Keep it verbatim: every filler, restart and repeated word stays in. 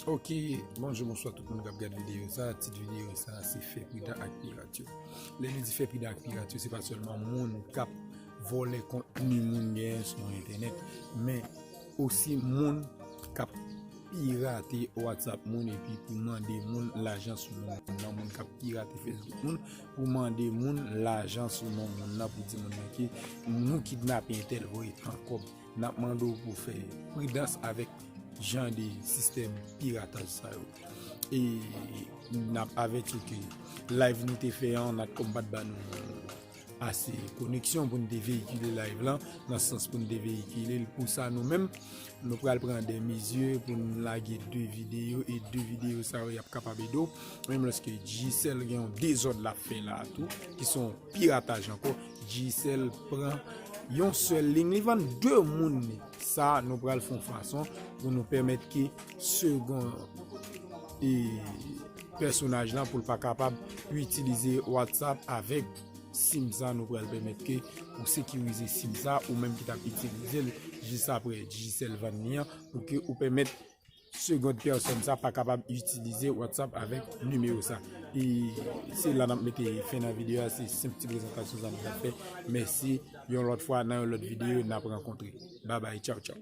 Ok, bonjou, bonswa tout moun k ap gade videyo sa. Tit videyo sa se fè pridan ak pirat yo. Lè nou di fè pridan ak pirat yo, se pa sèlman moun k ap vòlè kontni moun genyen sou entènèt, men osi moun k ap pirate WhatsApp moun epi pou mande moun lajan sou non moun nan, moun k ap pirate Facebook moun pou mande moun lajan sou non moun nan, pou di moun nan ke nou kidnape entèl, voye tan kòb. N ap mande w pou fè pridans avèk jan de sistèm pirataj sa yo. E n ap avèti w ke live nou te fè an, Natcom pa t ba nou ase koneksyon pou n te veyikile live lan, nan sans pou n te veyikile l. Pou sa, nou menm, nou pral pran de mezi pou n lage de videyo, e de videyo sa yo, y ap kapab ede w. Menm lòske Digicel gen yon dezòd l ap fè la a tou, ki se yon pirataj ankò, Digicel pran yon sèl liy, li vann de moun li. Sa, nou pral fè yon fason pou nou pèmèt ke segon e pèsonaj lan pou l pa kapab itilize WhatsApp avèk sim sa, nou pral pèmèt ke ou sekirize sim sa, ou menm ki t ap itilize l jis apre Digicel vann li an, pou ke ou pèmèt segonn pèsòn sa pa kapab itilize WhatsApp avèk nimewo sa. E se la n ap mete fen nan videyo a, se senp ti prezantasyon sa nou t ap fè. Mèsi, yon lòt fwa, nan yon lòt videyo, n ap rankontre. Babay, tchaw, tchaw.